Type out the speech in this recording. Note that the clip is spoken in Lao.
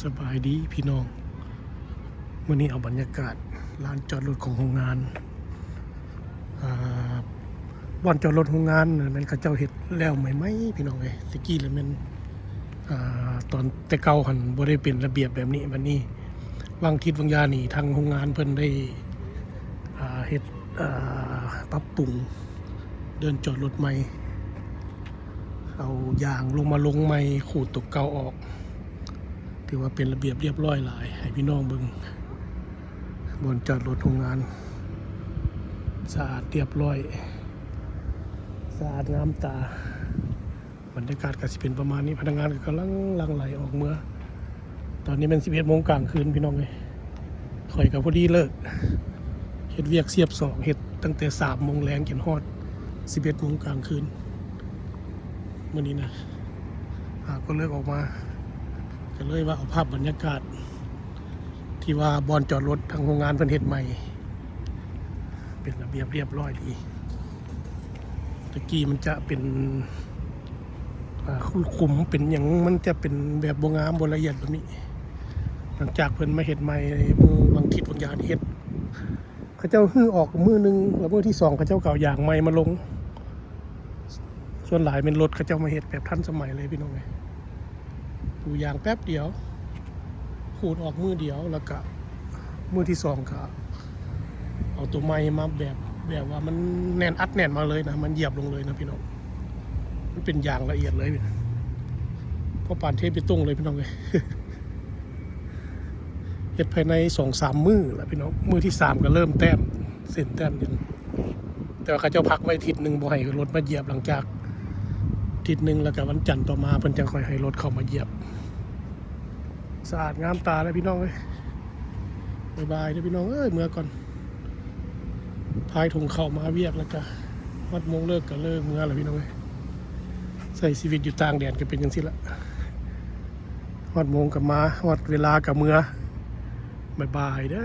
ສະບາຍດີພີ່ນ້ອງ, ມື້ນີ້ເອົາບັນຍາກາດລານຈອດລົດຂອງໂຮງງານ. ອ່າ ບ່ອນຈອດລົດໂຮງງານນັ້ນແມ່ນເຂົາເຈົ້າເຮັດແລ້ວໃໝ່ໆ ພີ່ນ້ອງເອີຍ. ແຕ່ກີ້ລະແມ່ນ ອ່າ ຕອນແຕ່ເກົ່າຫັ້ນບໍ່ໄດ້ເປັນລະບຽບແບບນີ້. ບັດນີ້ຫວ່າງທິດຫວ່າງຢານີ້ ທາງໂຮງງານເພິ່ນໄດ້ ອ່າ ເຮັດ ອ່າ ປັບປຸງເດີ່ນຈອດລົດໃໝ່. ເອົາຢາງລົງມາລົງໃໝ່, ຂູດຕົວເກົ່າອອກ, ຖືວ່າເປັນລະບຽບລຽບຮ້ອຍຫຼາຍ. ໃຫ້ພີ່ນ້ອງເບິ່ງບ່ອນຈອດລົດໂຮງງານ ສະອາດລຽບຮ້ອຍ, ສະອາດງາມຕາ. ບັນຍາກາດກໍຊິເປັນປະມານນີ້, ພະນັກງານກໍກຳລັງຫຼັ່ງໄຫຼອອກເມືອ. ຕອນນີ້ແມ່ນສິບເອັດໂມງກາງຄືນ ພີ່ນ້ອງເອີຍ. ຂ້ອຍກໍພໍດີເລີກເຮັດວຽກສຽບສອງ, ເຮັດຕັ້ງແຕ່ສາມໂມງແລງຈົນຮອດສິບເອັດໂມງກາງຄືນມື້ນີ້ນະ. ອ່າ ກໍເລີກອອກມາ, ກໍເລີຍວ່າເອົາພາບບັນຍາກາດທີ່ວ່າບ່ອນຈອດລົດທາງໂຮງງານເພິ່ນເຮັດໃໝ່ ເປັນລະບຽບລຽບຮ້ອຍດີ. ແຕ່ກີ້ມັນຈະເປັນ ອ່າ ຂຸມໆ ເປັນຫຍັງ, ມັນຈະເປັນແບບບໍ່ງາມ ບໍ່ລະອຽດແບບນີ້. ຫຼັງຈາກເພິ່ນມາເຮັດໃໝ່ມື້ວັນທິດວັນຍານເຮັດ, ເຂົາເຈົ້າຮື້ອອກມື້ໜຶ່ງ ແລ້ວມື້ທີສອງເຂົາເຈົ້າກໍເອົາຢາງໃໝ່ມາລົງ. ສ່ວນຫຼາຍແມ່ນລົດເຂົາເຈົ້າມາເຮັດແບບທັນສະໄໝເລີຍ ພີ່ນ້ອງເອີຍ. ປູຢາງແປັບດຽວ, ຂູດອອກມື້ດຽວ, ແລ້ວກະມື້ທີສອງກະເອົາໂຕໃໝ່ມາແບບ ແບບວ່າມັນແໜ້ນ ອັດແໜ້ນມາເລີຍນະ, ມັນຢຽບລົງເລີຍນະພີ່ນ້ອງ. ມັນເປັນຢາງລະອຽດເລີຍ, ພໍປານເທເບຕົງເລີຍ ພີ່ນ້ອງເອີຍ. ເຮັດພາຍໃນສອງສາມມື້ລະພີ່ນ້ອງ, ມື້ທີສາມກະເລີ່ມແຕ້ມເສັ້ນແຕ້ມຫຍັງ. ແຕ່ວ່າເຂົາເຈົ້າພັກໄວ້ທິດໜຶ່ງ ບໍ່ໃຫ້ລົດມາຢຽບ. ຫຼັງຈາກທິດໜຶ່ງ ແລ້ວກະວັນຈັນຕໍ່ມາ ເພິ່ນຈັ່ງຄ່ອຍໃຫ້ລົດເຂົ້າມາຢຽບ. ສະອາດງາມຕາແລ້ວພີ່ນ້ອງເອີຍ. ບາຍບາຍເດີພີ່ນ້ອງເອີຍ, ເມືອກ່ອນ. ພາຍຖົງເຂົ້າມາວຽກ ແລ້ວກະຮອດໂມງເລີກກະເລີກເມືອລະພີ່ນ້ອງເອີຍ. ໃຊ້ຊີວິດຢູ່ຕ່າງແດນກະເປັນຈັ່ງຊີ້ລະ, ຮອດໂມງກະມາ, ຮອດເວລາກະເມືອ. ບາຍບາຍເດີ.